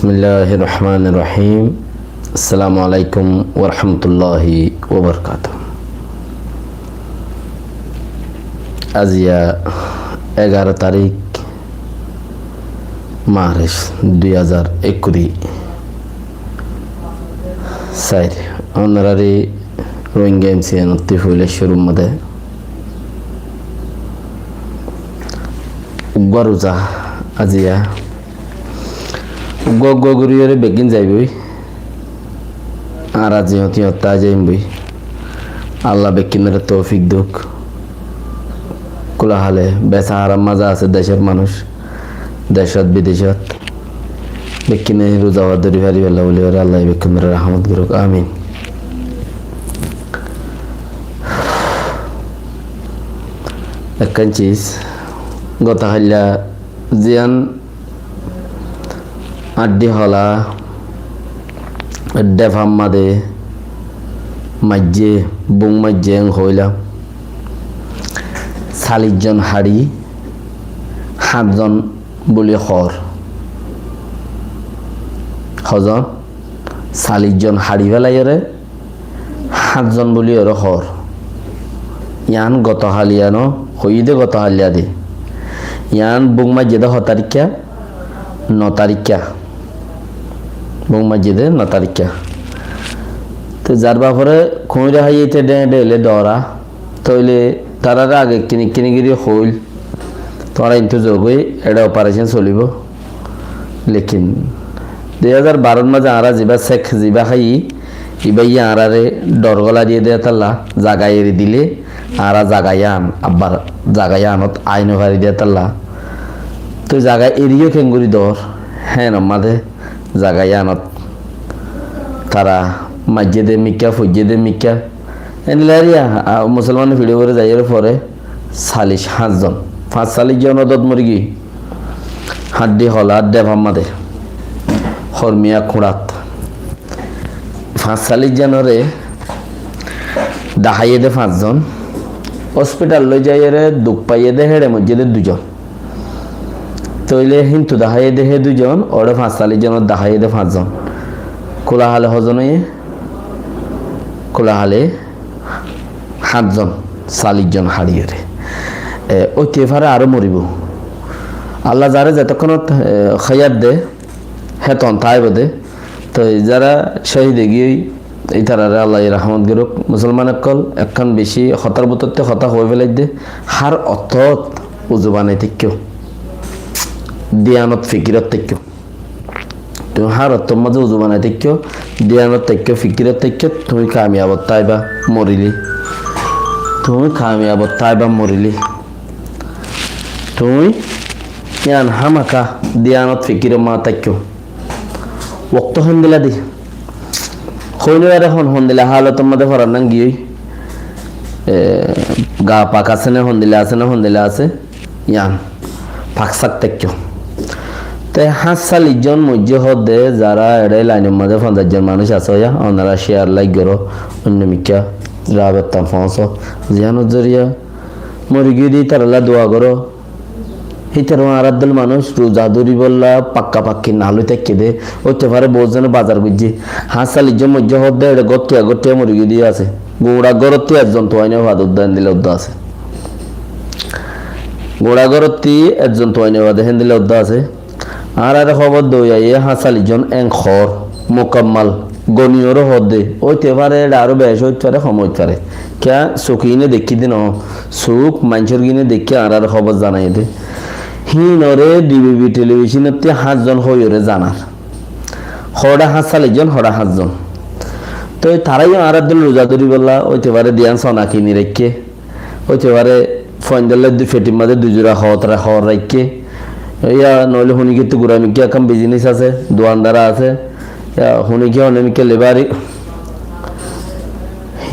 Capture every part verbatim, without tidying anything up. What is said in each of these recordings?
Bismilláhir rohmánir rohím. Assalamu aláikum warahmatulláhi wabarakátuhu. Aziya egaró tarík, March dui házar ekkuri sair. Ónorari Rohingya M C N ottú foila cúrur mazé uggwá ruza aziya. Uggwá uggwá gorí yóre beggín zaibói. Añára ziyót yót táizaim boi. Allah beggúnore toufik douk. Kúla hále besaharar mazé asé decór manúic, decót bidecót. Beggúne ruza dóri faribálla bóli yóre Allah beggúnore rahmot gorouk. Amin. Ekkán ciz, goto háilla ziyán añddi hola, dhefar mazé maijjé, buk maijjé, en hoóilam. Sallic zon haçi, háñt zon bóli hoór. Hozon? Sallic zon haçi félaiyóre háñt zon bóli yóre hoór. Yián goto háliya no, hoiyé dé goto háliya dé. Yián buk maijjé dé ho tarikká, no tarikká. Buk maijjé dé no tarikká. Te zar bafore kuñira háiye te dheñe dheñe le dóra, tóile tarare age kini kini giri hoil, tuáñra intu zogói, eçe oparecon solibo. Lekin dui házar baror mazé añára zibá sek zibá háiyi, ibáye añárare dhor gola diyé dé tálla, zaga eri dile añára zaga yián, abbar zaga yiánot ai no fari dé tálla. Toi zaga eriyó kengori dór, héen mazé zaga yiánot tara maijjé dé mikká, foijjé dé mikká. Endilla eriya, a, musolmane fiçe goré zaiyóre fore sallic háñt zon. Fañs sallic zon odot mori giyói. Hañddi hola dhefar mazé. Hormiya kuñçat. Fañs sallic zonore daháiye dé fañs zon. Hospital loi zaiyóre duk faiyé dé héçe moijjé dé dui zon. Tóile híntu daháiye dé hé dui zon, óre fañs sallic zonot daháiye dé fañs zon. Kúla hále hozon óiye? Kúla hále háñt zon, sallic zon haçiyóre. E, óite fare aró moribo. Allah zare zetókkonot, e, háyat de, héton táibo de. Toi zara cóhid ói giyói, ítarare Allaye rahmot gorouk. Musolman ókkol, ekkán beci hotár bútottú hotá hoói félai de, hár ottót uzu banai táikko, diyanot fikirot táikko. Tuñí hár ottór mazé uzu banai táikko, diyanot táikko, fikirot táikko, tuñí kamiyabot táiba morilé. Tuñí kamiyabot táiba morilé. Tuñí yián hámaka diyanot fikirot mazé táikko. Októ héndilla de. Hoói no fare hon hondilla hálotor mazé foran nangiyói. E, gaa pak asé né, hondilla asé né, hondilla asé. Yián pak sak táikko. Te háñt sallic zon moijjé hoó de, zara eçé lainor mazé fonzaic zon manúic asó ya, onora share, like goró, oinno mikká rabetta foóñso. Ziyánor zoriya mori giyé de ítaralla dua goró. Hítaró añárar dóil manúic ruza dóribolla pakka pakki nalói táikke dé, óite fare boóut zone bazar goijjé. Háñt sallic zon moijjé hoó de, eçé góttiya góttiya mori giyé de asé. Guñça górottu ekzon tuwai no fade uddá héndilla uddá asé. Guñça górottu ekzon tuwai no fade héndilla uddá asé. Añárare hóbor dói aiyé, háñt sallic zon en hoór, mukammal, goniyoré hoódde, óite fare, eçé aró beci óit fare, hom óit fare. Kiyá, suk gine deikkí de noó, suk maincór gine deikkí añárare hóbor zanaiyé de. Híinoré D V B telebicónottú háñt zon hoóiyoré zanar. Hoçé háñt sallic zon, hoçé háñt zon. Toi tará yó añárar dóilla ruza dóribolla, óite fare, diyan sona kini raikké. Óite fare, fuaindólla dui fetir mazé dui zura hoór ra-, hoór raikké. Yá noóile huníkettu gura mikká ekkán bizines asé, duandara asé. Yá huníke hone mikká lebari.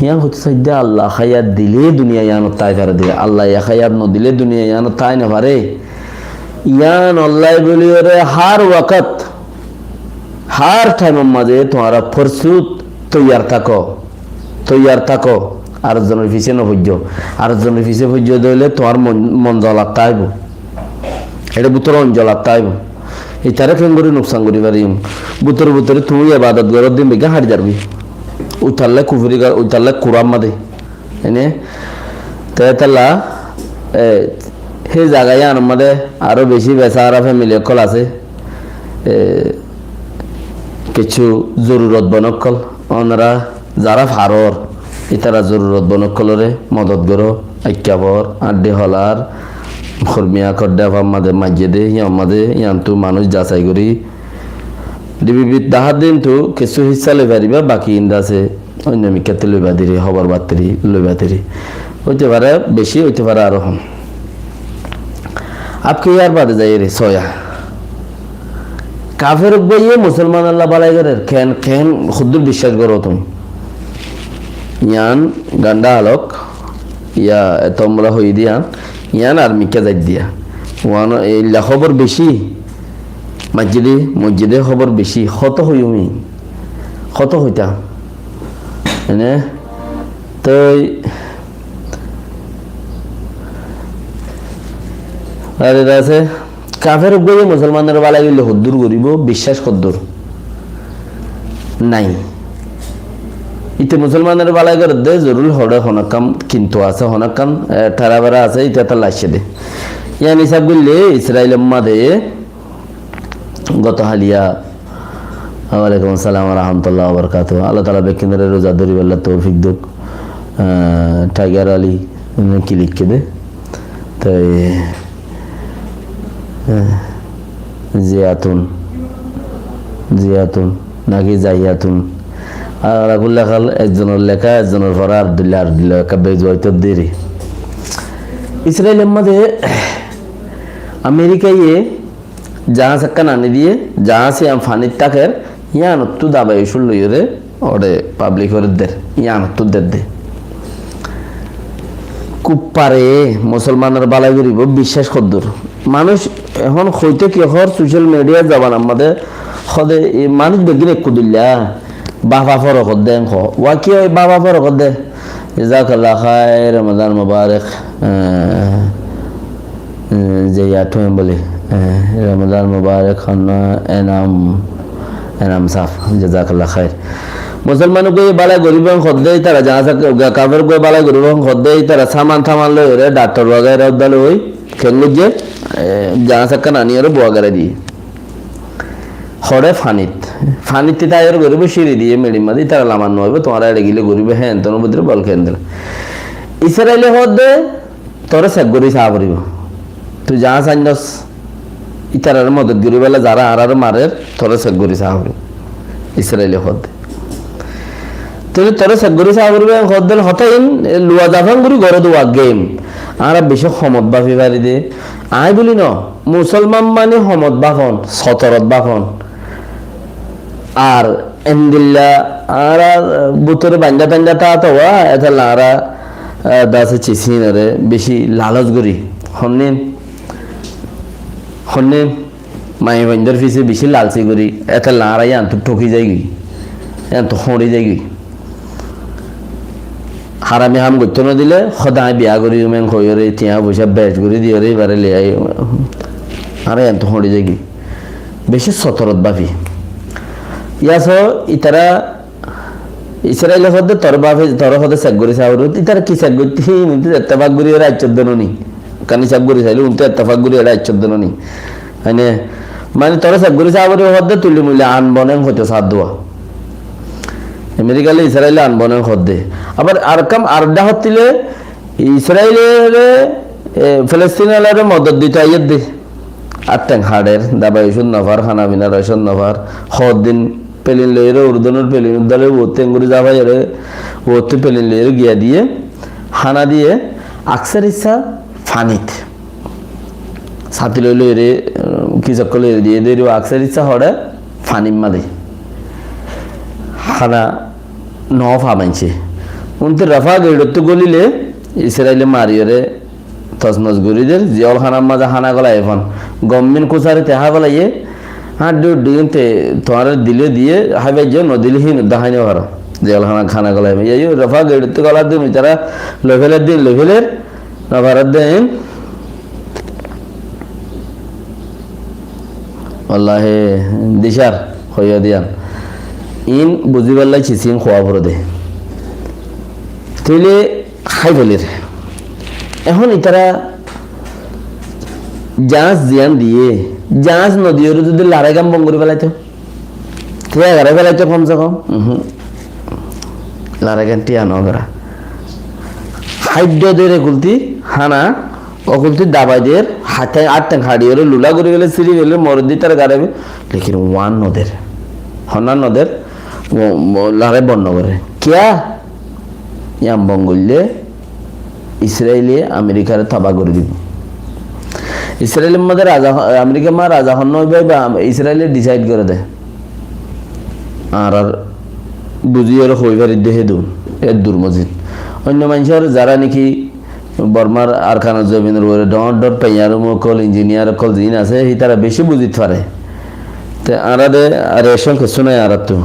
Yián hoitó saidde, Allah háyat dilé duniya yiánot tái fare de. Allah yá háyat nodilé duniya yiánot tái no fare. Yián Allah bóliyoré hár wakat, hár thaimor mazé tuáñra forstut toiyar táko. Toiyar táko, ar zonor fisé no foijjó. Ar zonor fisé foijjó de óile tuáñr mon, mon zolat táibo. Eçé bútore on zolat táibo. Itaré keéngorí nuksan gorí fariyum? Bútore bútore tuñí ebadot goródde beggín hári zargói. Uitallá kufuri gor-, uitallá Kuran mazé. Ene, te etalla, e, hé zaga yíanor mazé aró bicí besára femili ókkol asé. E, kessú zorurotmon ókkol, onora zará farór, ítara zorurotmon ókkolóre modot goró, aikká for, añçí holar, hormiya kodde afar mazé maijjé dé, yían mazé, yíantu manúic zasai gorí. Dibibit dahár dé intu kessú hissá loi faribá, baki inda asé, oinno mikkátte loiba deri, hóbor batteri loiba deri. Óite fare bicí, óite fare aró hom. Abke yar bade zaiyóre soya. Kafer uggúaye musolmanolla bálai gorér, keén, keén, hoddúr biccác goró tuñí? Yián gandha halok, ya, e, tomra hoiyé dé yián, yián ar mikká zaidde. Uán, eilla hóbor bicí, masjide, mosjide hóbor bicí, hoto hoiyum, hoto hoitam. Ene, toi, ar eta asé, kafer uggúaye musolmanore bálai goille hoddúr goríbo, biccác hoddúr? Nai. Ite musolmanore bálai gorédde zorur hoçé honó kam, kintu asé honó kam, e, tara bera asé, ite etalla aiccé dé. Yián hísab goille Israilor mazé goto haliya, walaikum assalam wa rahmatullahi wa barakatuhu. Allah taala bekkúnore ruza dóribolla toufik douk. Ah, Tiger Ali, ene ki likké dé? Toi, eh, Ziyatun, Ziyatun, naki Zaiyatun? Ar ala kulli hal, ekzonor leká, ekzonor fora ar dilla, ar dilla, ekka bezuaito deri. Israilor mazé Amerikaye jaház ekkán aní diyé, jaház yián fanit táker, yiánottú dabai ocúd loiyóre, ore pablik ore der, yiánottú der dé. Kuffare musolmanor bálai goríbo, biccác hoddúr? Manúic ehón hoité ki hoór, social media zobanar mazé hoóde, e manúic beggín ekku dilla. Báfa forok dé en hoó. Wa ki oi báfa forok dé? Jazakallah khair, Ramadan mubarak. Eh, eh, je ya tuñí boli. Eh, Ramadan mubarak, honna Enam, Enam saf. Jazakallah khair. Musolman uggúaye bálai goríbo en hoó dé, ítara jaház, kafer uggúaye bálai goríbo en hoó dé, ítara saman taman loiyóre, dhaktor wagaira uddá loi, keén goijjé, eh, jaház ekkán aníyóre bua gerai diyé. Hoçé fanit. Fanit táiyar goríbo círi diyé meçir mazé, ítara lamar no óibo, tuáñra eçe gile goríbo, hé, entón bútore bol keén dila. Israile hoó dé, toré sek gorí saá foribó. Tui jaház ainnos, ítarare modot goríbolla zará añárare marer, toré sek gorí saá foribó. Israile hoó dé. Tóile toré sek gorí saá foribó, en hoó dé hotá in, e, luwa zafan gorí goró dé wa game. Añára bicí homot báfi fari dé. Aññí buli no, musolman mani homot báfon, sotorot báfon. Ar endilla añára bútore baindá taindá táto wa, etalla añára, e, dase cisínore bicí laloc gorí. Honnín, honnín. Maiyafuaindór fise bicí lalsi gorí, etalla añára yíantu thóki zaigói, yíantu hóñçi zaigói. Harami ham goittó no dile, hóde aññí biya gorí umen hoiyóre, tiañ foicá bec gorí diyóre, ibáre liyai, añára yíantu hóñçi zaigói. Bicí sotorot báfi. Yá so, ítara Israile hoó dé toré báfe, toré hoó dé sek gorí saá foribó. Ítara ki sek goitté, híin untú ettefak gorí ere aiccór dé no ni. Ekkán hísab gorí sailé untú ettefak gorí ere aiccór dé no ni. Mane, mane toré sek gorí saá foribó hoó dé, tuile muile anbó nen hoitó saá dé wa. Amerikale Israile anbó nen hoó dé. Abar ar kam ar dahótile Israilore, e, Filistínalore modot dito aiyér dé. Ar teng haçer, dabai ocúd no far, hána fina ocúd no far, hoddin pelin loiyóre, Urdunor pelin uddá loi, uottú engorí zafaiyóre, uottú pelin loiyóre giya diyé, hána diyé, aksar issá fanit. Sáti loi loiyóre, eh, ki sokkol loiyóre diyé, deri aksar issá hoçé fanit mazé. Hána no fa maincé. Unte Rafa geiçottú gólile, Israile mariyóre, tosnos gorí der, ziyól hánar mazé hána golai fán. Gommin kusári te hái félaiye, hañddi uddí gin te tuáñre dile diye, hái faijjó, no dile híin uddá hái no faro. Ziyól hána, hána golai fán. Yó, Rafa geiçottú golar din, ítara loi féler din, loi féler, no farar din. Wallahi, dicár, hoiyó de yián. Iín buzíballá cis iín hoó foré de. Tóile hái felér. Ehón ítara jaáñs ziyán diyé, jaáñs no diyóre zodi laraigan bon gorí felaito, tíya garai felaito kom se kom. Uhum. Laraigan tíya no gorá. Háiddo der ekulti hána, okulti dabai der, háthe, át théng haçiyóre lula gorí fele, síri fele, morer di tar gare, lekin uán no der. Honnán no der, mo-, mo-, larai bon no goré. Kiyá? Yián bon goillé Israile Amerikare taba gorí dibo. Israilor mazé raza, Amerikar mazé raza honnán óibo, iba Israile decide goré de. Añárar buzíyore hoi farir de hédun, eddur mozin. Oinno maincór zará niki Bormar Arkanor zobinor uore dhoóñr dhoóñr taiyarum ókkol, injiniyar ókkol ziín asé, hítara beci buzit fare. Te añára de reaction kessú nái añárattú.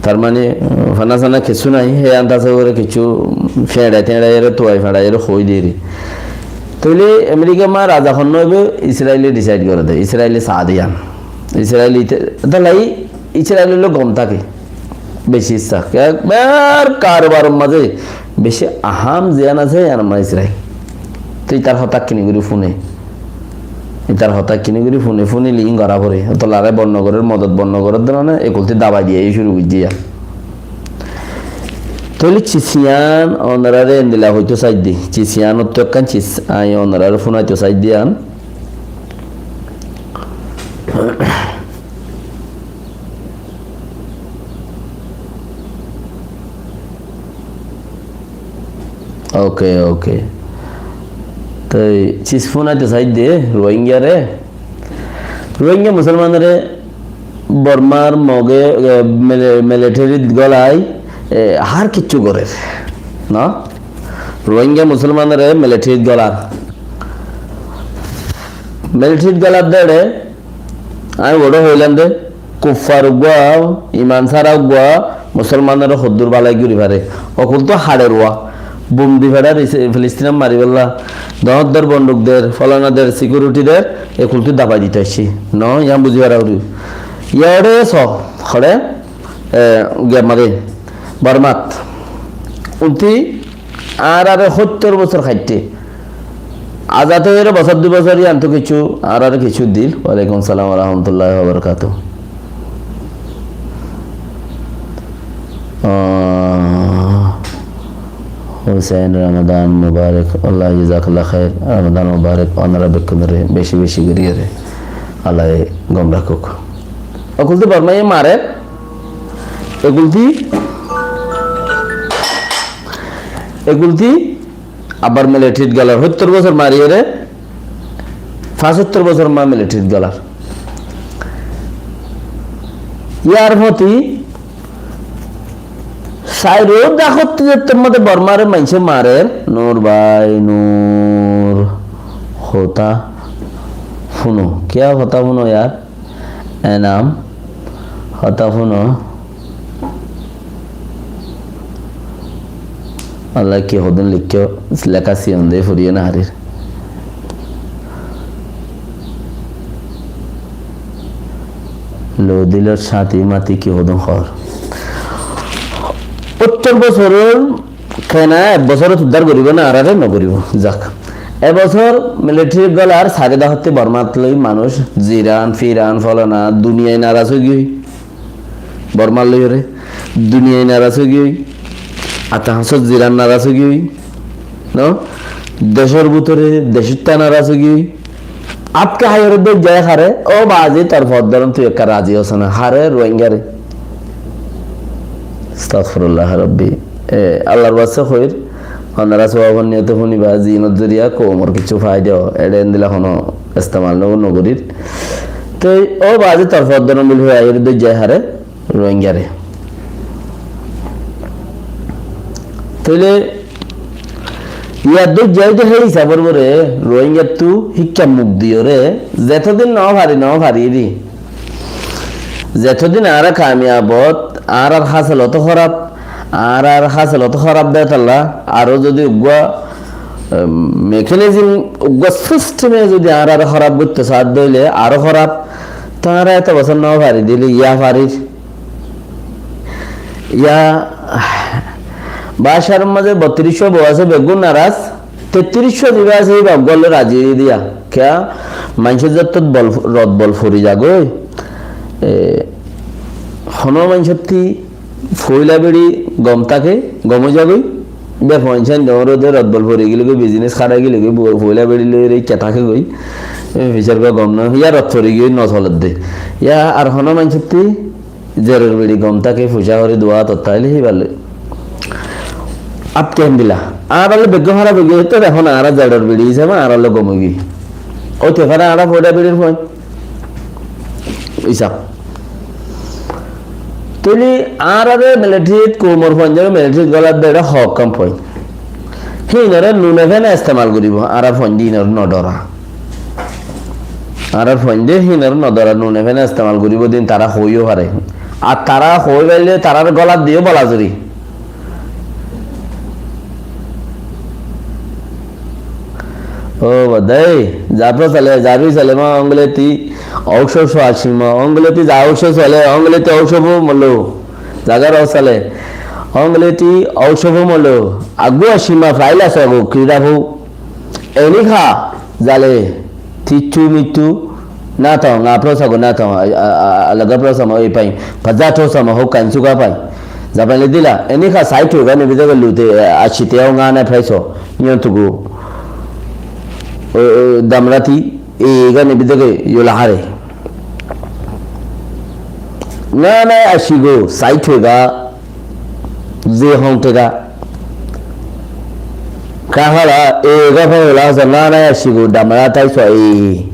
Tar mane, fana sana kessú nái, hé andase uore kessú feñçai teñçai ere, tuai feñçai ere hoi deri. Tóile Amerikar mazé raza honnán óibo, Israile decide goré de, Israile saá de yián. Israile ite-, tóile Israilor loi gom táke. Beci issá. Ekbar karubaror mazé beci aham ziyán asé, yián mazé Israil. Te ítar hotá kini gorí fune. Ítar hotá kini gorí fune, funile iín gorá foré. Ótolla larai bon no gorér, modot bon no gorér de mane, ekulti dabai diya, ei curu goijjé yián. Tóile cis yián onoráre endilla hoitó saidde. Cis yiánottú ekkán cis añí onoráre funaitó saidde yián. Ok, ok. Toi cis funaitó saidde Ruáingare. Ruáinga musolmanore Bormar Moge, e, mili-, militarit golai, e, hár kessú gorér. No? Ruáinga musolmanore militarit golar. Militarit golar de ere, añí uore hoilam de, kuffar uggúa, iman sára uggúa, musolmanore hoddúr balai gorí fare. Okultú haçer uá, bum di feçar Is-, Filistinot maribálla, dhoóñr dhoóñr bonduk der, folana der, security der, ekultú dabai dito aiccí. No, yián buzí fara foribo. Yóre so, hore, e, ge mare, Bormat. Unti añárare hóttor bosór háitte. Azad óiyore bosór dui bosór yián to kessú, añárare kessú dil. Walaikum salam wa rahmatullahi wa barakatuhu. Ah, Hussein Ramadan Mubarak, Allah jazakallah khair, Ramadan Mubarak, onora bekkúnore beci beci gorí ore Allah ye gom rakuk. Okulti Bormaye marer, ekulti, ekulti abar militarit golar, hóttor bosór mariyore, fañsóttor bosór ma militarit golar. Yar foti sairó dakotti zettor mode Bormare maincé marer, Nur bái, Nur, hotá funo, kiyá hotá funo yar? Enam, hotá funo. Allah ki hodún leikká, leká siyón de furiyé no farir. Lodilor sáti mati ki hodún hoór. Óttor bosóror kena ek bosóre uddár goríbo né, añáráre no goríbo. Zak. E bosór militari golar sairó dakotti Bormat loi manúic, ziran, firan, folana, duniyai naraz ói giyói. Bormat loiyóre duniyai naraz ói giyói. Ata hañsót ziran naraz ói giyói. No? Decór bútore, decótta naraz ói giyói. Añtke háiyore dóijja hare, ó bazi, tor foddorón tui ekka razi ós na. Hare, Ruáingare. Astagfirullah Rabbi. E, Allar waste hoir, onora sowabor niyote funiba, zinor zoriya koumor kessú faida ó. Ere endilla hono estemal no, no gorir. Toi ó bazi tor foddorón buli hoi háiyore dóijja hare, Ruáingare. Tóile yar dóijja de hé hísabor uore Ruáingattú híkka muk diyóre, zetodin no fari, no fari ri. Zetodin añára kamiyab ot, añárar hásil ot hóraf, añárar hásil ot hóraf de tolla, aró zodi uggúa Em, mekanizim, uggwá sisteme zodi añáráre hóraf goittó saádde óile aró hóraf, te añára eto bosór no fari dile yá farir. Yá, bacáror mazé bottiríccúa bou asé, beggún naraz, tettiríccúa zibá asé, íba uggwá loi razi ói diya. Kiyá? Maincór zottót bol, rot bol fori zagói. E, honó maincótti foóila beçi gom táke, gom ói zagói. Íba fuain sáin doñr de rot bol fori gilé goi, bizines hárai gilé goi, bo-, foóila beçi loi reikká táke goi. E, fisar gua gom no, yá rot fori giyói no soler de. Yá ar honó maincótti zeror beçi gom táke, fucá hore dua totta óile híba loi. Át ken dila? Añára loi beggún hóraf ói giyé, to ehón añára zeror beçi hísabe añára loi gom ói giyé. Ói te fare añára foóila beçir fuain. Hísab. Tóile añáráre militarit, koumor fuaindóre militarit golat de, eçé hók kam fuain. Híinoré nune fene estemal goríbo, añárar fuainde híinoré no dóra. Añárar fuainde híinoré no dóra, nune fene estemal goríbo din tará hoói yó fare. Ar tará hoói faille taráre golat diyó bola zuri. Ó badai, za fó sale, za rui sale ma ongoleti, óuso so asima, ongoleti za óuso sale, ongoleti óuso fó molo, zagar ó sale, ongoleti óuso fó molo, agu asima faila sogo, kira fó, eni há, zale, titu mitu, Nato, nga prósago nato, a, a, a, alaga prósamo, e pai, pazato samo, ho kansuga pai. Zapaile dila, eni ka saito gani bidege lute, e, ashite o nga na praiso, yontugu. O, o, damrati, e gani bidege yulahare. Nga na ashigo, saito ga, Ze hong tega. Kahala, e, ga fai la sa na na ya shigo damara tai so e.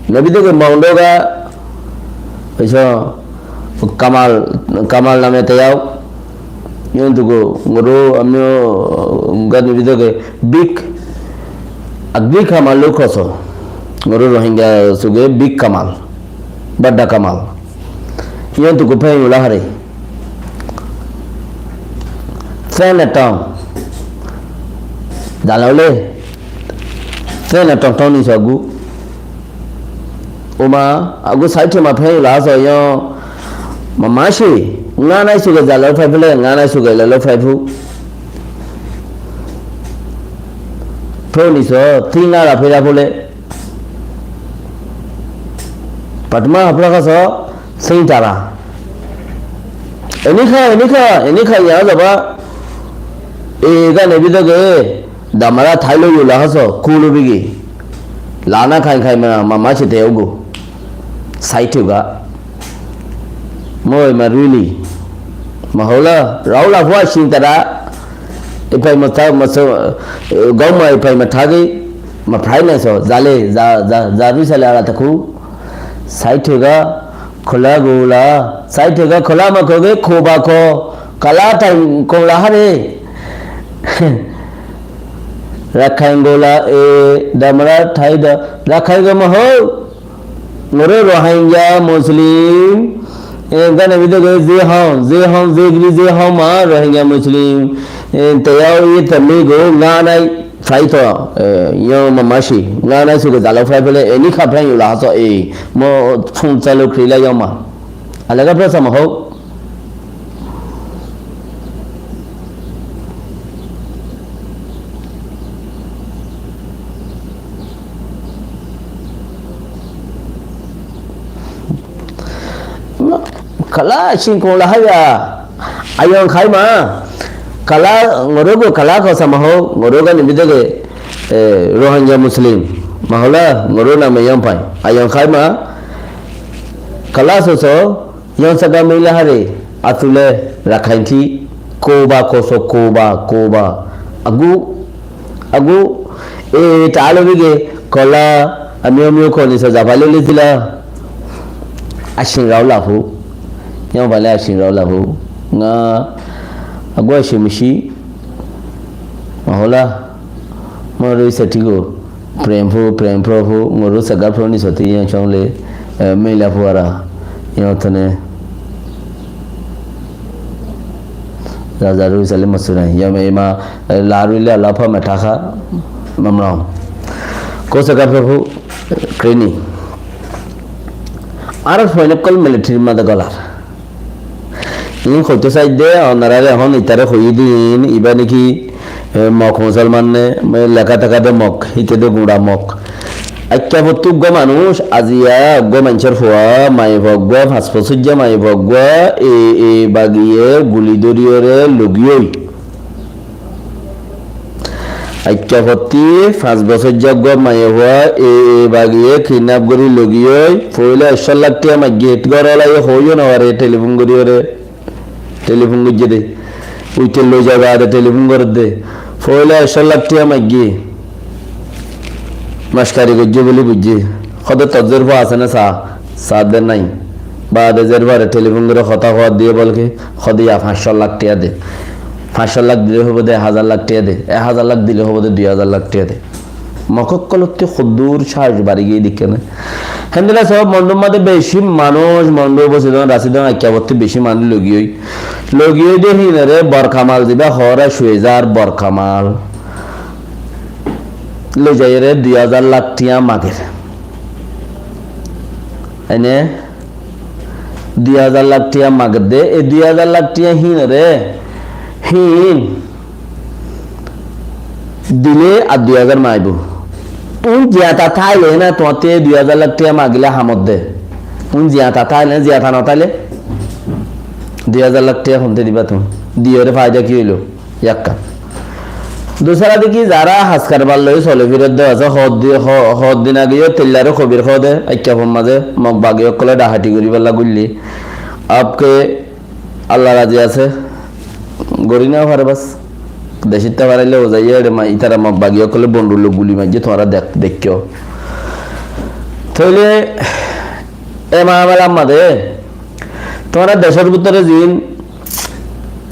Nabi de ke maundo ga, so, Kamal, Kamal name teyau. Yontugo, ngoro, amio, ga nabi de ke big, a big Kamal lo koso. Ngoro Rohingya suge big Kamal. Badda Kamal. Yontugo fai ula hare. Fen etong. Dalaule. Fen etong tong ni sagu. Uma, agu saite ma fai ula so yo. Ma masi. Nga nai suga dalaule fai fule, nga nai suga dalaule fai fu. Fai ni so, tinga la fai la fule. Patma hapra kaso, sing tara. Enika, enika, enika ya zaba. E ga nebi doge, damara thailo yula kaso, kulu bigi. Lana khain khain ma, ma, ma chite ugu. Saite uga. Moi ma really. Mahola, raula fua sing tara. Ipai ma ta, ma so, gauma ipai ma thagi. Ma phai na so, zale, za, za, za rui sale ala taku. Saite ga, khula gula. Saite ga, khula ma koge, khoba ko. Kala tai kong la hare. Rakhain gola, e, damra, thai da. Rakhain ga ma ho. Ngoro Rohingya Muslim, e, gane bidege ze hon, ze hon, ze giri, ze hon ma Rohingya Muslim, e, teyau ye tamigo nganai faito, e, yo mamashi, nganai suge dalo fai fele, e, ni khaprai yula haso, e, mo phone salo krila yo ma. Alaga prasa ma ho. Kala sing kong la haya. Ayong khai ma. Kala ngoro go kala ko sama ho. Ngoro ga nibi dege, eh, Rohingya Muslim. Mahola ngoro na me yang pai. Ayong khai ma. Kala so so. Yon saga mila hare, atule Rakhain thi, koba koso, koba, koba. Agu, agu, e, talo bige, kola, amio amio koni sa zapale le tila. Ashin rao lafu. Yon bale ashin rao lafu. Nga, agu ashin mishi. Mahola. Moro isa tigo. Prem fo, prem pro fo, ngoro saga pro ni soti yang chong le, eh, mila fo ara. Yang tane. Raza ru sale masuna. Yang me ima, eh, laru le ala pa meta kha. Mamnun. Kose kafe fu training. Ar foin ókkol military mazé golar. Iín hoitó saidde, onorare ehón itare hoiyí din, ibá niki, e, Mok musolman ne, me leká teká de Mok, híte de guñça Mok. Aikkafottí uggúa manúic, aziya uggúa maincór fua, maiyafua uggúa, fañs bosóijja maiyafua uggúa, e, e bagiye guli dóriyore logiyói. Aikkafottí fañs bosóijja uggúa maiyafua, e, e bagiye kidnap gorí logiyói, foóila ekcó lak tiya maiggé, górolaye hoóiyo nofaré, telifón goríyore, telifón goijjé de, uite loizai baade telifón gorédde, foóila ekcó lak tiya maiggé, mackari goijjé buli buijjé, hóde tor zérfua asé né sa, sa de nái, baade zérfuare telifón gorí hotá hoódde bólke, hóde ya fañs cót lak tiya de. Fañs cót lak dile hoibó de ek házar lak tiya de. Ek házar lak dile hoibó de dui házar lak tiya de. Mok ókkolótti hoddúr cáhos bari giyé deikkó né. Héndilla sóo Mondur mazé beci manúic, Mondur, Bosídon, Rasídon, Aikkafottí beci manúic logiyói. Logiyói de híinore Borkamal zibá hoór, Cuezar Borkamal. Loizaiyóre dui házar lak tiya mager. Ene dui házar lak tiya magedde, e dui házar lak tiya híinore, híin dile ar dui házar maibó. Tuñí ziyata táile na, tuáñtte e dui házar lak tiya magile ham ódde. Tuñí ziyata táile, ziyata no táile, dui házar lak tiya honte diba tuñí? Diyore faida ki óilo? Yakkán. Dusára deki zará has karbar loi sole firedde asé, hoddin, ho-, hoddin age yó teillare kobir hoóde, Aikkafor mazé Mok bagi ókkole dhahati goríballa goille. Abke Allah razi asé, gorí no fare bas. Decítta faraile uzaiyé ére ma-, ítara Mok bagi ókkole bonduk loi guli maijjé, tuáñra dek-, deikkó. Tóile e mamelar mazé tuáñra decór bútore ziín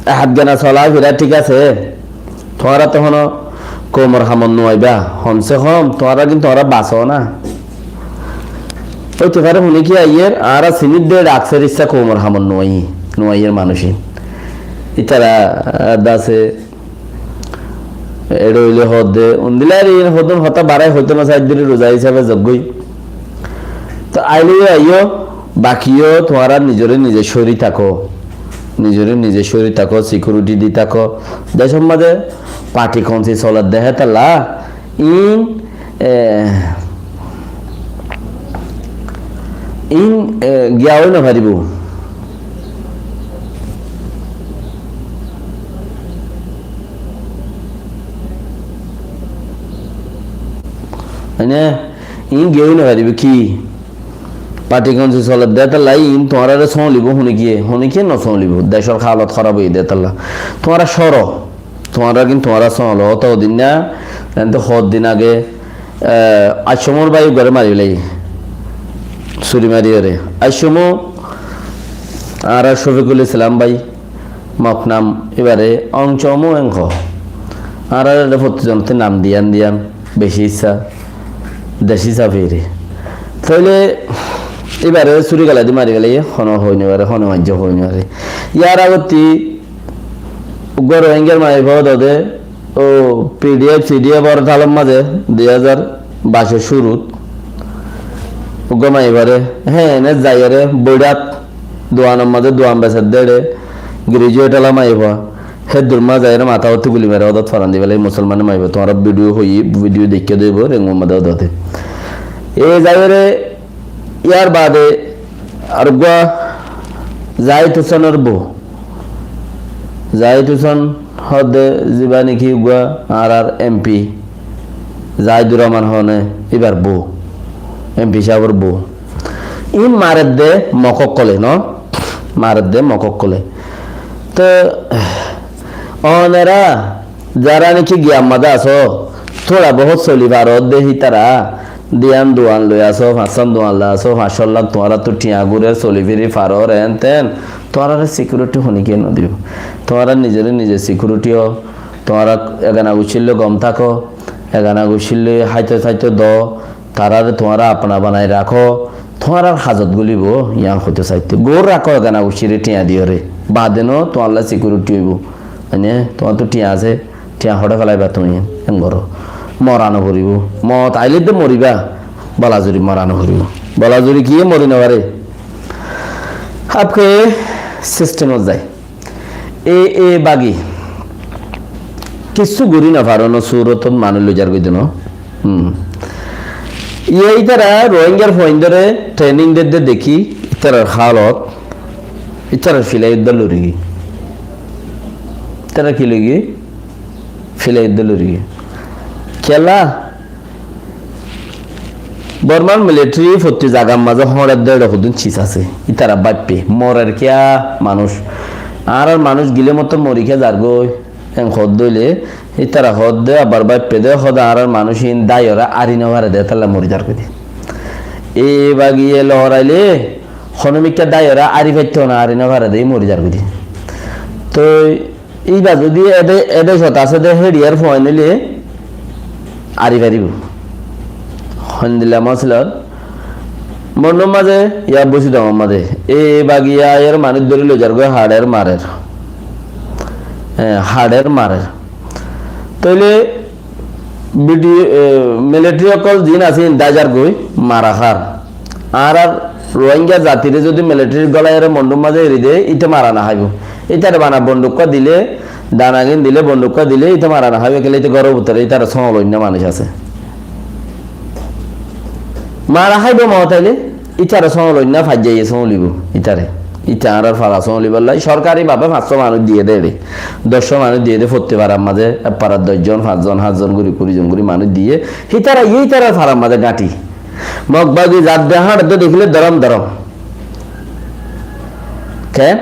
e hát gana solafira thík asé, tuáñra tohón koumor hamot no aibá, hom se hom tuáñra kintu tuáñra basó na. Óite fare hone ki aiyér, añára sinir de aksar issá koumor hamot no aiyé, no aiyér manúic. Ítara, ah, dase Eçé óile hoódde, undilla ar iín hoddún hotá barái hoitó no saidde, ruza hísabe zoggói. Tó ailé yó aiyó, baki yó tuáñra nizoré nize córi táko. Nizoré nize córi táko, sikiuriti di táko. Decór mazé parti kaunsil soler de hétolla, iín, e, iín, e, giya ói no faribó. Mane, iín giyói no faribó ki? Parti kaunsil soler de hétolla iín tuáñrare sómbalibó hone kiye, hone kiye no sómbalibó. Decór halot hóraf óiye de hétolla. Tuáñra córo, tuáñra kintu tuáñra sómbalo, óta odin na, ente hoddin age, e, Accomor bái uggware mari félaiye. Suri mariyóre. Accomo, añárar Cofikul Islam bái, Mok nam ibáre Ongcomo en hoó. Añárar ere fottí zonottú nam diyan diyan, beci issá, deci safiri. Tóile ibáre suri gala di mari félaiye, hono hoi no fare, hono maijje hoi no fare. Yar agottí uggwá Rohingyar maiyafuwa dode, ó P D F, C D F or thalor mazé dui házar baic or cúrut uggwá maiyafua re, hé, ene zaiyóre boiçát duanor mazé duan beser de ére, graduate ola maiyafua, hé dur mazé zaiyóre matá ottú guli mare ódot foran di félaiye, musolman maiyafua, tuáñra video hoiye, video deikkó de óibo, Renguwar mazé ódot. E zaiyóre yar baade ar uggwá Zahid Hosen or bou, Zahid Hosen hoódde ziba niki uggwá añárar M P Zahidur Rahman hone, ibar bou, M P sábor bou. Iín maredde Mok ókkole, no? Maredde Mok ókkole. Te onora zara niki giyan mazé asó, tóra bohút soli faródde hítara, diyan duan loi asó, fañsán duan loi asó, fañs cót lak tuáñrattú thiañ gúrer, soli firi farór, en ten, tuáñrare sikiuriti hone kiye no dibo. Tuáñra nizore nize sikiuriti ó, tuáñra egana guccír loi gom táko, egana guccír loi háito táito do, tarare tuáñra apna banai rakó, tuáñrar hazot gulibo, yián hoito saitté. Gour rakó egana guccíre thiañ diyóre, baade no tuáñlla sikiuriti óibo. Mane, tuáñrttú thiañ asé, thiañ hoçé félaiba tuñí, en goró. mora no foribó. Moot aile de moriba, bolazuri mora no foribó. Bolazuri kiyé mori no fare. Háfke sistemot zai. E, e bagi. Kissú gorí no faro, no surotot manúic loi zargoi de no. Hmm. Iye ítara Rohingyar fuaindóre training dedde dekí, ítarar hálot, ítarar filai uddá lorigiyói. Ítara ki loigiyói? Filai uddá lorigiyói. Kiyólla? Bormar militari fottí zagar mazé hóñçer de, eçe hodún sis asé. Ítara báippe, morer kiyá manúic. Añárar manúic gilé mottor mori kiyá zargói, en hoódde óile, ítara hoódde abar báippe de, hoóde añárar manúic iín dáiyore ári no fare de, étalla mori zargói de. E bagiye loraile, honómikká dáiyore ári faitto na, ári no fare de, mori zargói de. Toi Íba zodi ede, ede cót asé de héçiyar fuain óile ari faribó. Hondilla mosilor Mondhúr mazé ya Busidongor mazé. E bagiya aiyóre manúic dóri loi zargói, haçer marer. E, haçer marer. Tóile bidi-, e, militari ókkol zin asé, in dá zargói, mara hár. Añárar Rohingya zatire zodi militarir golaiyóre Mondhúr mazé eri de, íte mara no háibo. Ítare bana bonduk dile, danagin dile, bonduk dile, íte mara no háibo, kiyólla íte góror bútore, ítare sóñloinna manúic asé. Mara háibo moot aile, ítare sóñloinna, faijjaiye sóñlibo, ítare. Íte añárar fara sóñlibolla, sorkari bábe fañssó manúic diye de ere. Doccó manúic diye de, fottí farar mazé, ek farar doc zon, fañs zon, hát zon gori, kuri zon gori manúic diye. Hítara, iye ítarar farar mazé gáñthi. Mog bagi zadde háñçedde dekíle dorom dorom. Ken?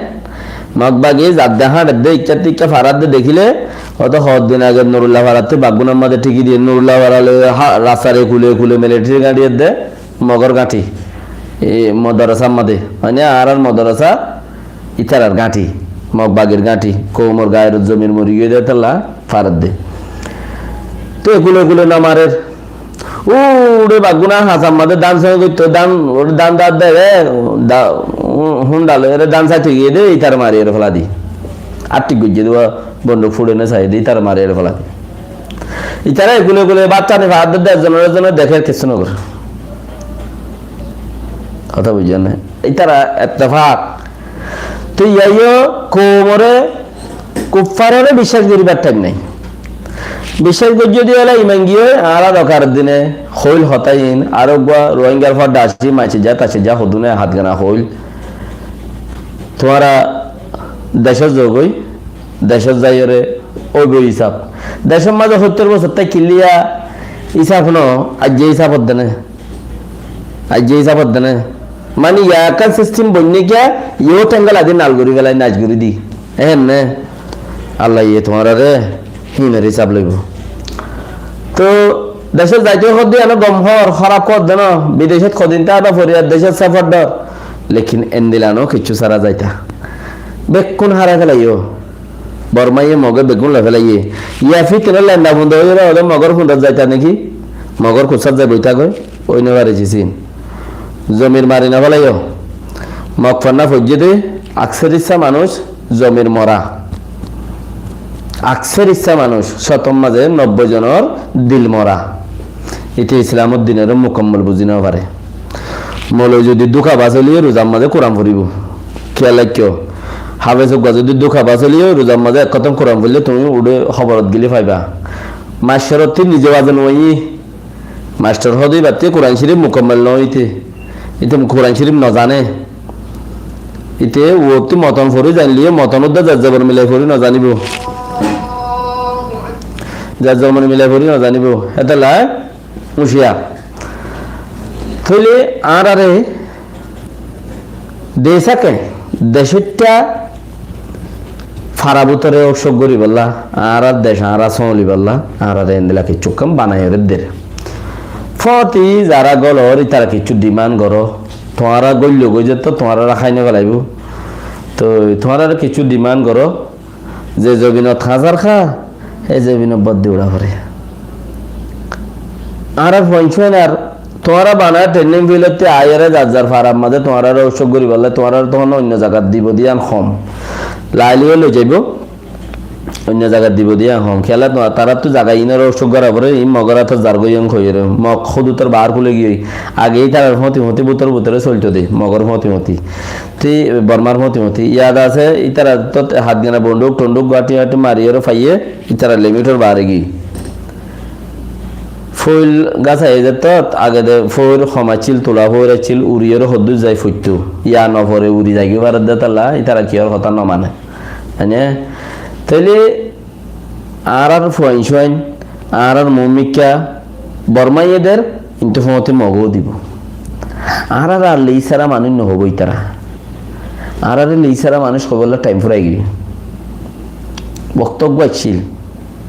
Mog bagi zadde háñçedde ikká tikká faradde dekíle, óto hoddin age Nurulla farattú baggúnar mazé thíki diye, Nurulla fara loi ha-, rastar ekule ekule militari gáñthi edde, mogor gáñthi. E modorasar mazé, mane añárar modorasa ítarar gáñthi, mog bagir gáñthi, koumor gairot zomir mori giyói de tolla faradde. Te ekule ekule no marer. Uçe baggúna hasar mazé dán sóñi goitto, dán, uçe dán dát de, re, da-, hu-, hundal, ere dán saito giyé de, ítare mari ere félai di. Atthik goijjé de, bonduk fuçe ne sai de, ítare mari ere félai di. Ítare ekule ekule bát tani fadde de, ekzonore ekzone dekér, kessú no gorer. Hotá buijjó né? Ítara ettefak. Te iyá yó koumore, kuffarore biccác goribar thaim nai. Biccác goijjó de óile iman giyói, añára dokaror dine hoil hotá iín, ar uggwá Rohingyar fodda así, maicejja, taicejja, hodune hatgana hoil. Tuáñra decót zogói, decót zaiyóre óibo isab. Decór mazé hóttor bosór táikile yá isab no, aijja isab hoddene. Aijja isab hoddene. Mani yá ekkán sistem boinne kiya, yó tengala di nal gori felai, nac gori di. Ehenne. Allah ye tuáñrare hínor isab loibo. To decót zaite hoddé eno gom hór, hóraf hoddé no, bidecót hodin táiba foriyar, decót safar dor. Lekin endilla no, kessú sára zaita. Bekkún hárai felaiyó. Bormaye Moge beggún loi felaiyé. Yá fitna lenda funda óiyore óde Mogor fundat zaita niki? Mogor kussát zai boi tákoi? Ói no fare sisin. Zomir mari no felaiyó. Mog fanna foijjé de, akser issá manúic zomir mora. Akser issá manúic, cótor mazé nobboi zonor dil mora. Ite Islamor dinore mukammal buzi no fare. Moloi zodi dúka bas óileyo ruzar mazé Kuran foribo. Kiyal raikkó. Hafez uggwá zodi dúka bas óileyo ruzar mazé ek hótom Kuran foille tuñí uçe hóborot gile faiba. Mastor ottú nize wazon óiye. Mastor hóde íbattú Kuran Córif mukammal no óite. Íte Kuran Córif no zane. Íte uottú moton fori zainleyo moton uddá zar zobor milai fori no zanibo. Zar zobor milai fori no zanibo. Hétolla Uciyar. Tóile añárare dec ake, decóitta fara bútore óusok goríbolla, añárar dec añára sóñlibolla, añárare endilla kessú kam banaiyóre der. Fóti zará golor, ítara kessú demand goró, tuáñra goilló goi zeto, tuáñrare hái no felaibó. Toi tuáñrare kessú demand goró, ze zobinot hañsar há, e zobinot boddi uça fore. Añára fuain suain ar tuáñra bana training field ottú aiyóre zar zar farar mazé tuáñrare óusok goríbolla, tuáñrare tohón oinno zagat dibo de yián hom. Laileyó loi zaibo. Oinno zagat dibo de yián hom. Kiyólla taráttu zaga inor cúk gora foré, in Mogor átot zargói yián hoiyóre. Mog hódutor baár kúle giyói. Age ítarar fóti fóti bútor bútore solto de, Mogor fóti fóti. Te Bormar fóti fóti. Yad asé, ítarar tót hátgana bonduk tonduk gáti gáti mariyóre faiyé, ítarar limitor baáre giyói. Foil gas aiyé de tót, age de foil hom accíl, tula foil accíl, uriyóre hoddúr zai foittó. Yá no fore uri zaigói faredde tolla, ítara kiyór hotá no mane. Mane, tóile añárar fuain suain, añárar moómikká Bormaiye der, kintu fóti Mogó dibo. Añárar ar lei sára manúic no hoibó ítara. Añárare lei sára manúic hoibólla thaim furai giyói. Boktó uggúa accíl,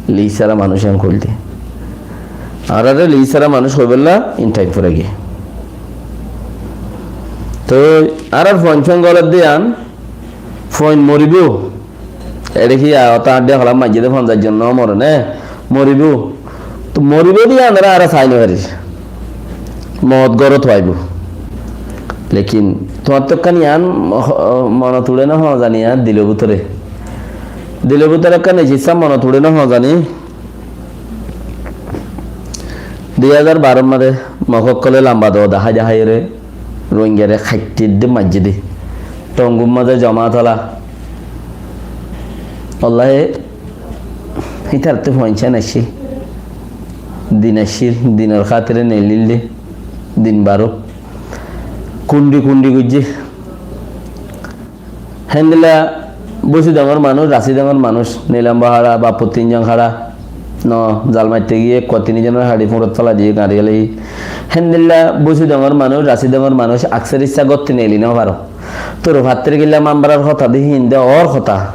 lei sára manúic en hoilde. Añárare lei sára manúic hoibólla in thaim furai giyói. Toi añárar fuain suain golar de yián, fuain moribó. Eçé ki a, hotá añár de holam maijjé de fonzaic zon no more né? Moribó. To moribó de yián añára, añára sai no farir. Moot górot aibó. Lekin tuáñttu ekkán yián ho-, monot uçé no hoó zani, yián dilor bútore. Dilor bútore ekkán ecissá monot uçé no hoó zani. Dui házar baró mazé Mog ókkole lamba doo dahái daháiyóre Rohingyare haittí de maijjé de. Tongur mazé zoma tola. Wallahi, ítarattú fuain suain aiccé. Din aiccé, dinor hátire neelil de. Din baró. Kundi kundi goijjé. Héndilla Busidongor manúic, Rasidongor manúic, Nilam Bahara, Bappu Tinjong Hara, no, zal maitte giyé, ekkua tini zonor haçi fúñrot félai diyé, gañri gélai. Héndilla Busidongor manúic, Rasidongor manúic, aksar issá gótti neeli no faro. Turu fattir gilla mambarar hotá de hín de ór hotá.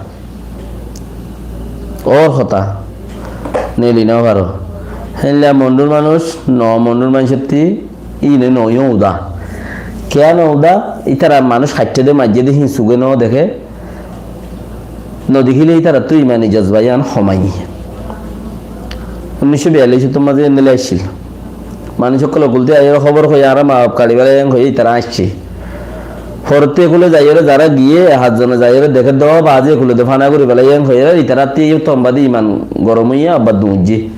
Ór hotá. Neeli no faro. Héndilla Mondur manúic, no Mondur manúicottí, íine no yó uda. Kiyá no uda, ítara manúic haittó de maijjé de hín suge no deké. No dekíle ítarattú imani jozba yián homai. Unnic cót biyallic ot mazé endilla aiccíl. Manúic ókkol ókkol de aiyóre hóbor hoiyé, añára maa baf kaçi félai yián hoiyé ítara aiccé. Forottú ekule zaiyóre zará giyé, ek házone zaiyóre deké de, bazi ekule de fana gorí félai yián hoiyé, ítarattú yó tomba de iman gorom óiye, abbar duñjjé.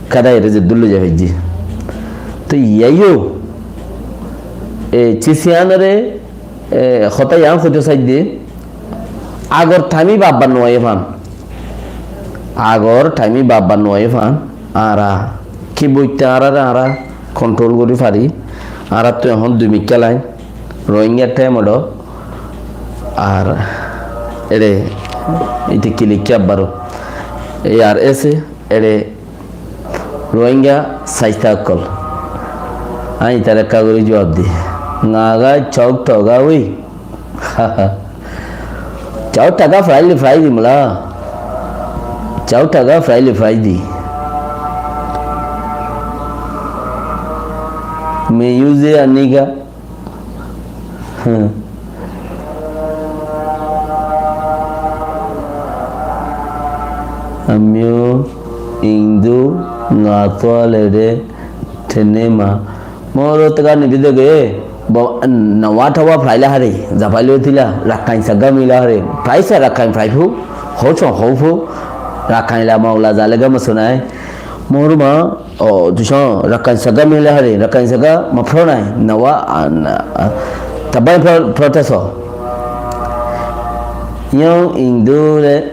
Kéda ere zeddúr loi zai faijjé. Toi yíaiyó, e, cis yiánore, e, hotá yián hoitó saidde, agor thaim ibá abbar no aiyé fán. Agor thaim ibá abbar no aiyé fán. Añára ki boitta añárare añára kontrol gorí fari. Añárattú ehón dui mikká lain. Rohingyar thaim oçó. Ar eçé ite ki leikké abbaró. E ar ese eçé Rohingya saista ókkol. Añí ítare ekká gorí juab di. Ngaga chauk toga ui. Chauk toga fry li fry di mula. Chauk toga fry li fry di. Me use a nigga. Amiyo indu ngatwalere tenema. Moro tega nibi dege, bo, nawa tawa fry la hare, zapailo tila, rakkain saga mila hare, fry sa rakkain fry fu, hocho ho fu, rakkain la maula zalega masunai. Moro ma, O, tucón, rakkain saga mila hare, rakkain saga mafronai, nawa, a, na, a, tabai pro-, proteso. Yón indure,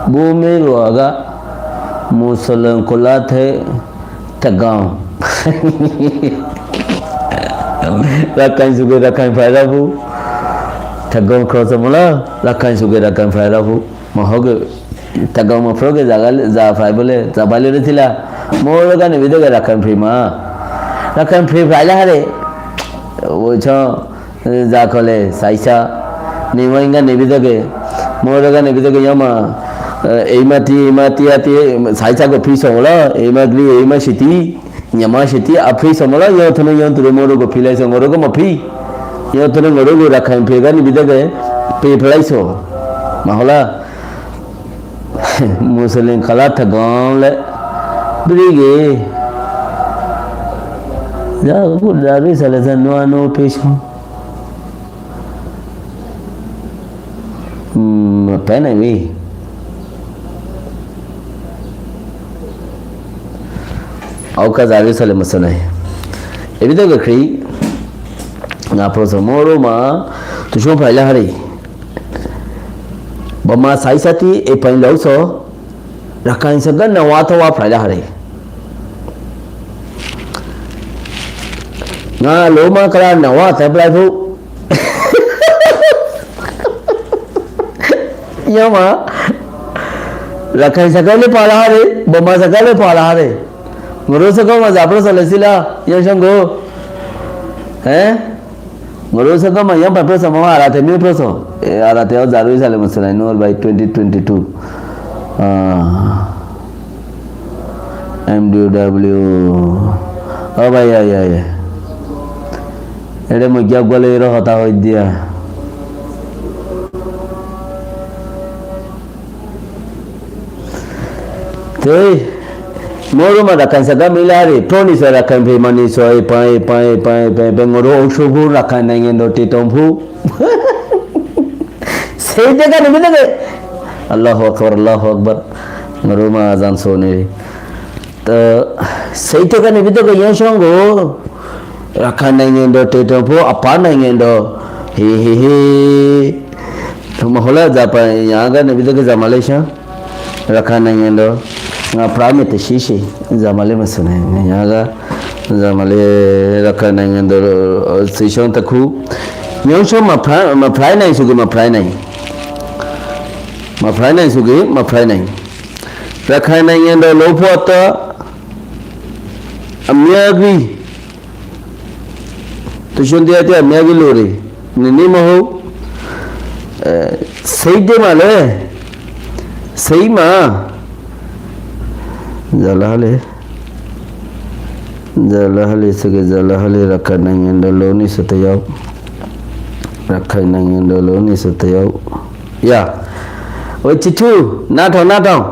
bumi ruaga, musolon kulate, tagaon. Rakkain suge, rakkain fairabu, tagaon krosa mula, rakkain suge, rakkain fairabu. Mohóge, tagau mofróge zaga, za frai bóle, za bailóre tila. Moroga nibi dege rakkain fri ma. Rakkain fri fraile hare. Oicho, za kole, saisa. Niwa inga nibi dege. Moroga nibi dege yama. Eima ti, eima ti, ati, saisa go fri somola. Eima gli, eima siti. Nyama siti, a fri somola, yo tunu, yo tunu, morogo fri lai somorogo ma fri. Yo tunu, morogo rakkain fri ga nibi dege. Fri fri lai so. Mahola. Musolin kala tagom le brige. Ya, ku daru sale sa nuwa nuwa peso. Mm, pena mi. Auka zari sale masana. Ebi to gakri. Na proso moro ma. Tushon paila hari. Bama sai sati e pain lauso. Rakain saga na wata wa paila hari. Na loma kala na wata plai fu. Yama. Rakain saga le pala hare, boma saga le pala hare. Ngoro saga ma zapro sale sila, yan shango. Eh? Ngoro saga ma yan pa proso ma arate mi proso. Eh, arate o zaru sale masala, no, by twenty twenty-two. Ah. M D W. Ó bái, yá, yá, yá. Ere moijja gwale ero hotá hoiddiya. Te, moro ma rakan saga milare, toni sa rakan pe mani so, e pa, e pa, e pa, e pa, e pa, ngoro osubu rakan nai ngendo ti tompu. Sei deka nibi deke. Allahu Akbar, Allahu Akbar. Ngoro ma azan sone. To, sei deka nibi deke yan songo. Rakan nai ngendo te to po apa nai ngendo. He, he, he. To mahola zapa yaga nibi deke za Malaysia. Rakan nai ngendo. Nga prame te shishi. Za Malay masune. Yaga. Zamale rakai nangendo, eh, station taku. Nyonsho mafrai, mafrai nai sugi mafrai nai. Mafrai nai sugi mafrai nai. Rakai nangendo lopo ata. Amiagi. Tushon dia tia amiagi lori. Nini maho. Eh, sei de male. Sei ma. Zalale. Zalahali sege zalahali rakai nangendo loni soteyau. Rakai nangendo loni soteyau. Ya. Oi cicu, nato, nato.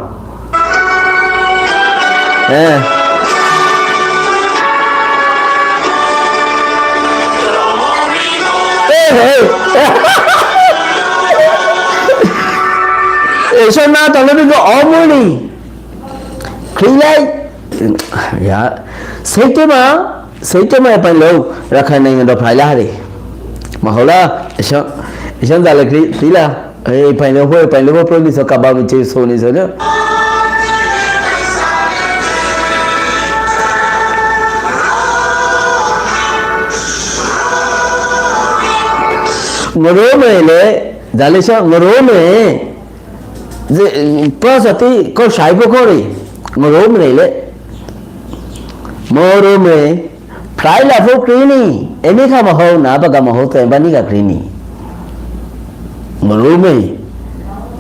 Eh. Eh, eh. Eso nato lobi go omuli. Kilai. Ya. Seitema. Seitema e pain lou, rakai nangendo paila hari. Mahola, isan, isan dale kri, tila. E pain lou, e pain lou, pro ni so kaba mi che so ni so na. Ngorome le, dale sa ngorome. Ze, eh, pasa ti ko shaibo kore. Mo rom re le. Mo rom re. Prai la fo krini. Eni ka mo ho na ba ka mo ho te ba ni ka krini. Mo rom re.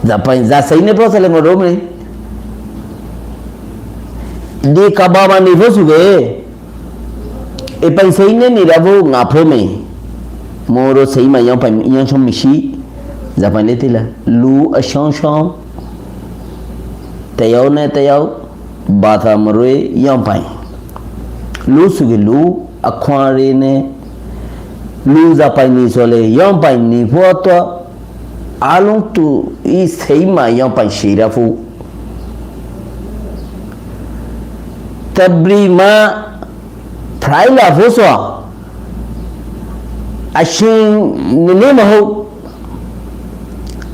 Za pa, za sai ne pasa le mo rom re. Di ka ba ma ni fo su ge. E pain sei ne ni ra vo nga pho me. Moro sei ma yau pain, yau shon mishi. Za pain le tila. Lu a shon shon. Te yau ne te yau. Ba ta moro yau pain. Lu su ge lu a kwan re ne. Lu za pain ni so le yau pain ni pho to. Alung tu i sei ma yau pain shira fu. Tabri ma Prai la fo so. Ashin nini maho.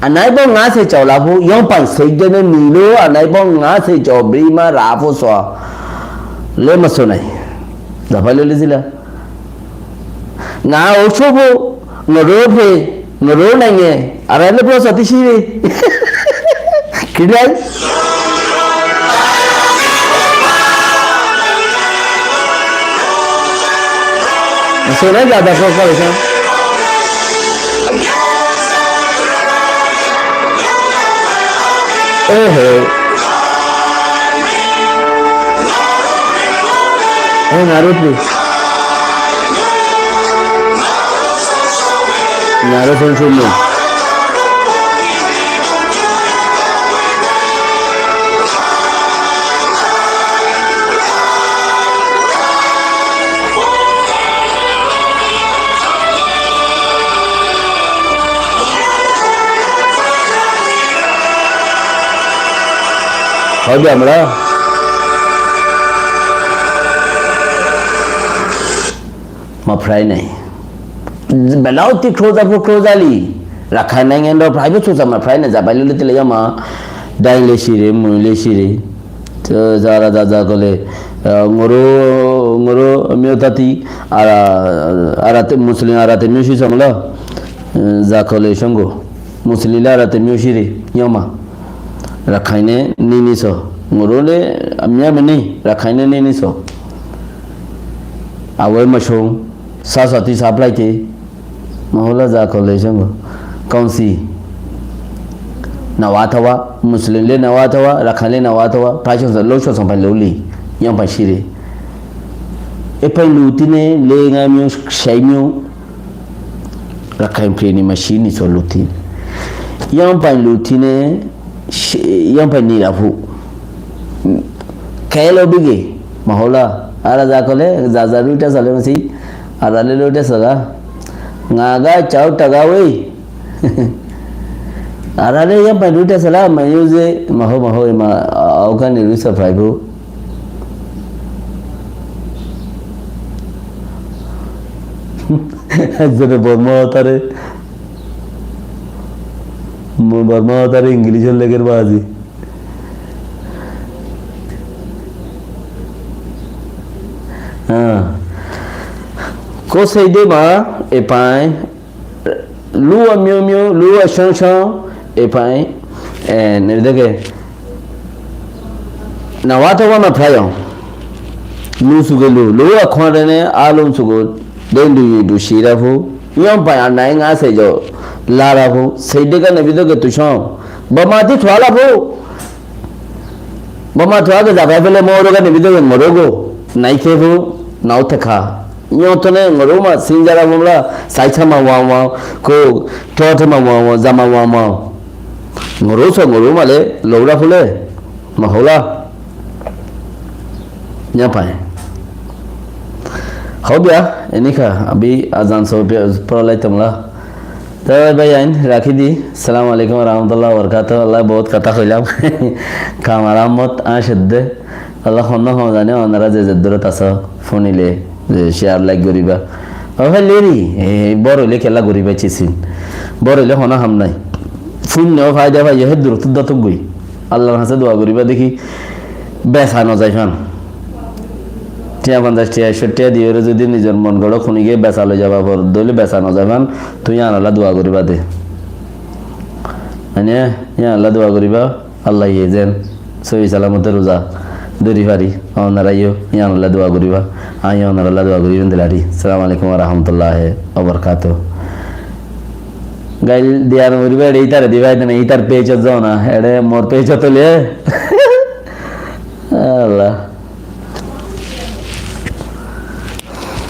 Anai bo nga se chau la fo. Yon pan se jene milo. Anai bo nga se chau bri ma ra fo so. Le ma so nai. Da pa le le zila. Nga oso bo. Nga ro phe. Nga ro nai nge. Ara le bo sa ti shi re. Kidai. Suena ya da cosa esa. Eh, eh. Eh, Naruto. Naruto son chumbo. Ói de amra mafrai nai. Belauti kroza fo krozali. Rakhain nai ngendo frai fo sosa mafrai nai. Zabai lule tile yama. Dain le sire, mui le sire. To zara zaza kole. Ngoro, ngoro miyo tati. Ara, ara te Muslim, ara te miyo si samla. Za kole songo. Muslim le ara te miyo sire. Yama. Rakhaine nini so. Ngoro le amya mene. Rakhaine nini so. Awe masong. Sa sati supply te. Mahola za kole songo. Kaunsi. Nawa tawa. Muslim le nawa tawa. Rakhain le nawa tawa. Paiso sa lo so sampai lo li. Yam pai sire. E pai lutine le nga miyo sai miyo. Rakhain peni ma sini so luti. Yam pai lutine, yam pai nira fu. Kelo bige, mahola. Ara za kole, za za ruita sale masi. Ara le ruita sala. Nga ga chau taga wei. Ara le yam pai ruita sala, ma yuze, maho, maho, ma, auka ni ruisa faibo. Ekzone Borma hotare, Borma hotare English leger bazi. Ah. Ko sei de ma, e pai, Lua miu miu, lua shon shon, e pai, e, ne deke. Na wata wana prayon. Lu suge lu, lua khwandene, alum sugo, den du yu du shira fu. Yon pai anai nga se jo, lara fu, se deka ne bido ke tu shon. Ba mati thwala fu. Ba ma thwa ke zaga fele moro ga ne bido ke moro go. Nai ke fu, nau te kha. Ño tone ngoruma sinjara mumla, saichama wawa, ko totema wawa, zama wawa. Ngoruso ngoruma le, loura fule, mahola. Ña pai. Hobia, enika, abi azan so pora laitamla. To bhai ain, rakhi di. Assalamu alaikum warahmatullahi wabarakatuh. Allah bohut kotha hoilam. Kamar Ahmod, añcedde. Allah honno hon zane, onara ze ze durat aso, funile, ze share like goriba. Abar leri, e, bor oile kela goriba chisin. Bor oile hono ham nai. Funne o faida faiye, he durot dotogoi. Allahr hañse dua goriba deki, besa no zai fan. Tiya fonzaic tiya, ekcó tiya diyore zodi nizor mon goro kunige besa loi zaba for, doile besa no zai fan, tui iyan olla dua goriba de. Mane, iyan olla dua goriba. Allah ye zen sóhi salamote ruza dóri fari, onara yo iyan olla dua goriba, añí onara olla dua goriba dilari. Assalamu alaikum warahmatullahi wabarakatuh. Gail diya no goriba, ere itare diba, ere itar page ot zona, ere mor page ot ole. Allah.